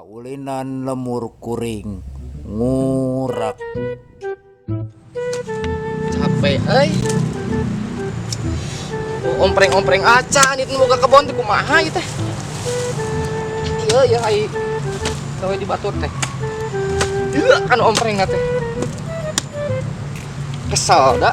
Kaulinan lembur kuring ngurak. Capek euy. Oh, ompreng-ompreng acan itu boga kebon teh kumaha ieu teh. Ieu ya ai gawe di batur teh. Ieu kan ompreng teh. Kesel da.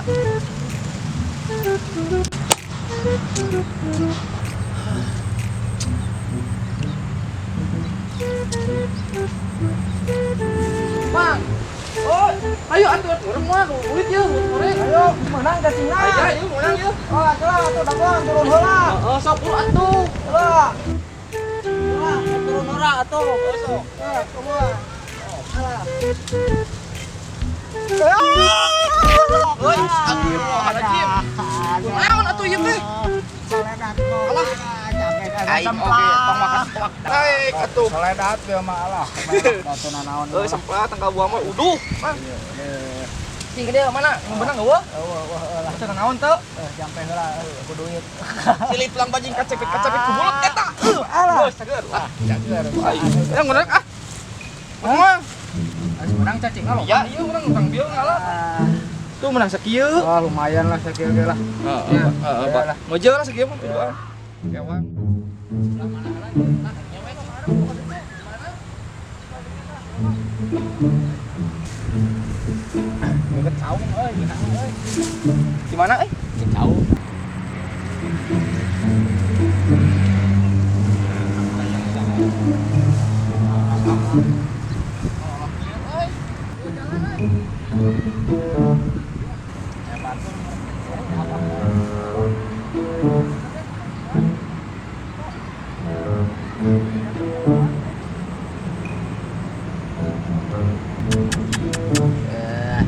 Mang. Oh, ayo atuh urang mah duit yeuh, sore. Ayo, menang cacingna. Ayo, ayo menang yeuh. Oh, atuh atuh dagoan turun heula. Heeh, sok buru atuh. Heula. Heula, turun heula atuh. Sok. Heh, kumaha? Alah. Euy, astagfirullahaladzim. Kunaon atuh ieu teh? Soledat kok. Alah. Capek Aing oge tong makan tuak daek atuh. Soledat ya mah alah. Atuh nanaon. Euy, semplah tanggal buah mah uduh. Mang. Cing gede mana? Nu beunang eueuh? Eueuh, eueuh lah. Teu naon teu? Jampe heula ku duit. Silih tulang bajing kacepit-kacepit ku mulut eta. Alah. Geus cager. Ah, Cager. yang menang ah. Mah. Harus menang cacing lo. Iya, iya urang urang bieu ngalah. Tuh menang sakieu. Wah, lumayan lah sakieu ge lah. Heeh, heeh, Pak. Mojo lah sakieu mah piduan. Kewang. Deket saung euy, gimana euy. Di mana euy? Deket saung.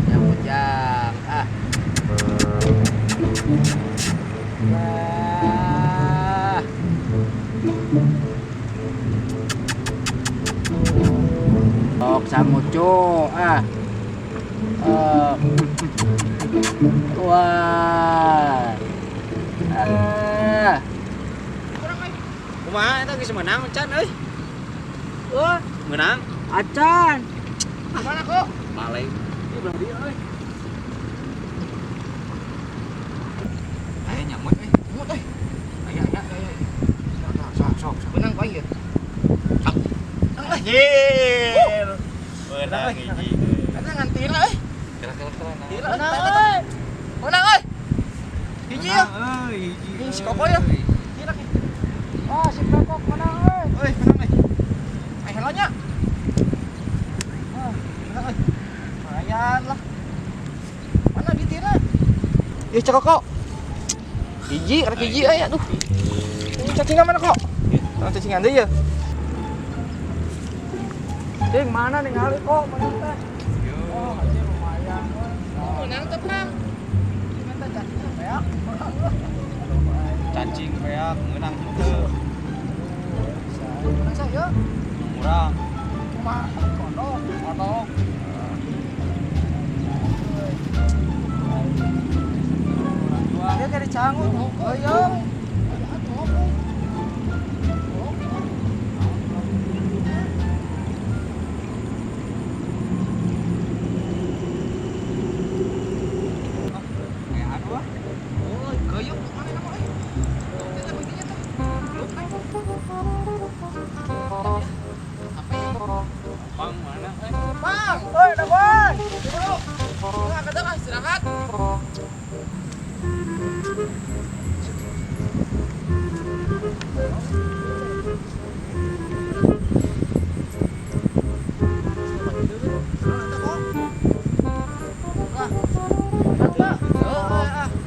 Nyamuk jang. Ah. Wah. Sok sangucu ah. Wah. Ah. Kumaha eta geus menang can euy? Wah, Menang. acan. Mana kok? Balik. Ieu belah dieu euy. Aya nyamuk euy. Nyamuk euy. Aya aya aya. Sok sok sok. Menang ku aing ieu. Anjir. Menang hiji. Eta ngantiin lah euy. Kira-kira Gila, menang euy. Menang euy. Hiji ya. Euy, hiji. Ini si Koko ya. Gila ki. Oh, si Koko menang euy. Euy, menang euy. Ai heula nya. Ah, menang euy. Lumayan lah. Mana ditina? Ieu cek Koko. Hiji, rek hiji euy aduh. Ini cacingna mana kok? Tong cacingan deui ya. Ding, mana ningali kok menang teh? Oh, anjir lumayan euy. Menang teh, Pang. Minta cacing beak. Cacing beak menang henteu. Menang saya. Murah. Kumaha kodok, Kodok. Dia kayak dicanggut. Oh iya. Kayak anu ah. Oh, gayung mana nama euy? Teh teh begini teh. Belum euy. Apa ya? Pang mana euy? Bang, Oi, dagoan. bro. Enggak kadang ah istirahat.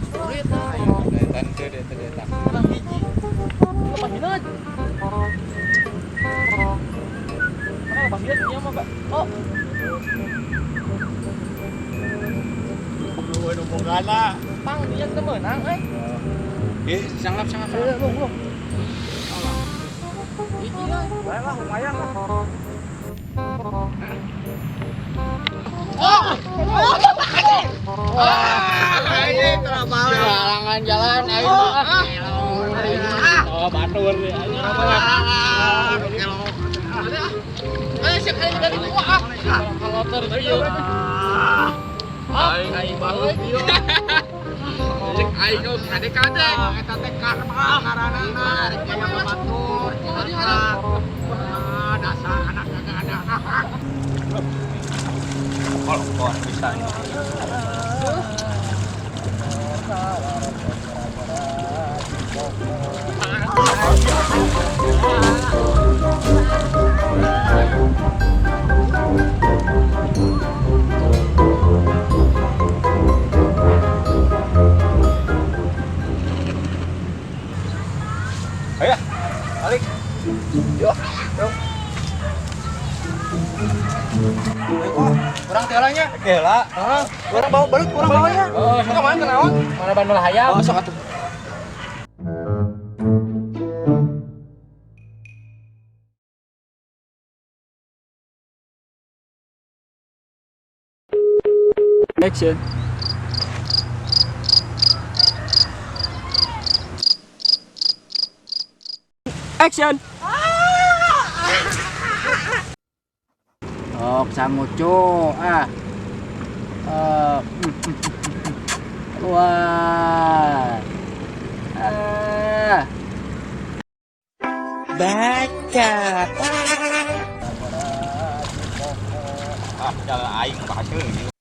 Detan teu detan detan. Oh, Lu nu bogana. pang dia teu meunang euy. Eh, sangap sangap. Belum, belum. Hiji euy. Baik lah, lumayan lah. Ah, ini terabalik. Halangan jalan aing mah. Oh, batur. Ah. Eh, siap aing dari gua ah. Kaloter ieu. Aing aing banget ieu. Cek aing geus kade-kade eta teh karma ngaranana rek aya batur. Ah, dasar anak kagak ada. Kolor bisa. Ayo, balik. Yuk, yuk. Kurang telanya. Gila. Heeh. Urang bawa balik, urang bawanya. Oh, Sok kemana kenaon? Mana ban malah hayam. Oh, sok atuh. Action. Action. Sok sangucu ah. Keluar. Ah. Baca. Ah, jalan aing bahasa.